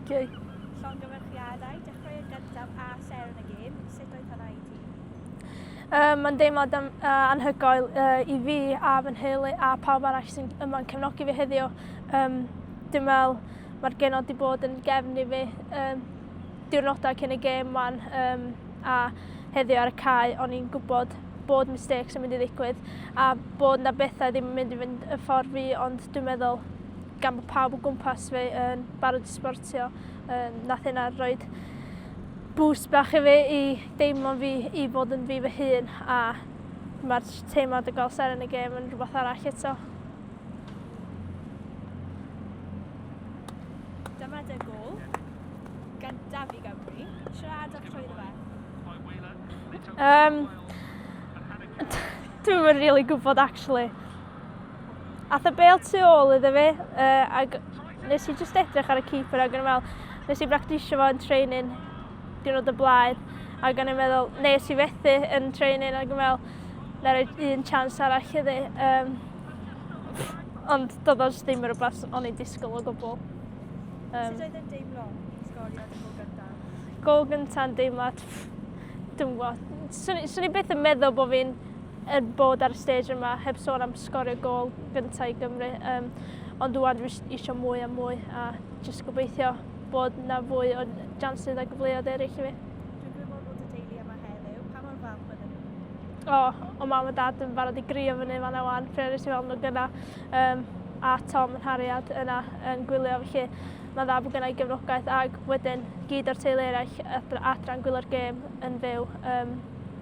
Thank you. Llongyfarchiadau, dechreuad gyntaf a seren y gêm, sut oedd hwnna i ti? Mae'n deimlad anhygoel i fi a fy nheulu a pawb arall sy'n yma'n cefnogi fi heddiw. Dwi'n meddwl mae'r genod wedi bod yn gefn i fi diwrnodau cyn y gêm wan a heddiw ar y cae o'n i'n gwybod bod mistakes yn mynd i ddigwydd a bod na bethau ddim yn mynd i fynd y ffordd fi ond dwi'n meddwl gan bod pawb o gwmpas fi yn barod i sbortio nath hynna roed boost bach i fi i deimlo fi i fod yn fi fy hun a mae'r teimlad o gael seren y gêm yn rhywbeth arall eto. Dyma dy gôl gyntaf i Gymru. Siaradwch trwyddo fe. Dwi'm yn really gwybod actually. Ath y bêl tu ôl iddo fi ac nes i jyst edrych ar y keeper ac o'n i'n meddwl, nes i bractisio fo yn training diwrnod o blaen ac o'n i'n meddwl, nes i fethu yn training ac o'n i'n meddwl, na roi un chance arall iddi. Ond doedd o jyst ddim yn rhywbeth o'n i'n disgwyl o gwbl. Sut oedd e'n deimlo i sgorio dy gôl gyntaf? Gôl gyntaf yn deimlad, dwi'm yn gwybod. Swn i byth yn meddwl bod fi'n yn bod ar y stage yma, heb sôn am sgorio gôl gyntaf i Gymru. Ond ŵan dwi eisiau mwy a mwy a jyst gobeithio bod na fwy o chances a gyfleoedd eraill i fi. Dwi'n gwybod bod y teulu yma heddiw, pa mor falch bydden nhw? O, o mam a dad yn barod i grio fyny fan'na wan, pryd nes i weld nhw gynna. A Tom yn Hariad yna yn gwylio, felly mae'n dda bod gynna i gefnogaeth ag wedyn gyd o'r teulu eraill adra'n gwylio'r gêm yn fyw.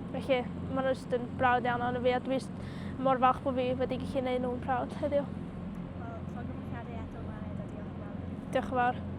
Felly, maen nhw jyst yn browd iawn ohono fi a dwi jyst mor falch bod fi wedi gallu gwneud nhw'n proud heddiw. Wel, llongyfarchiadau eto, Mared, a diolch yn fawr. Diolch yn fawr.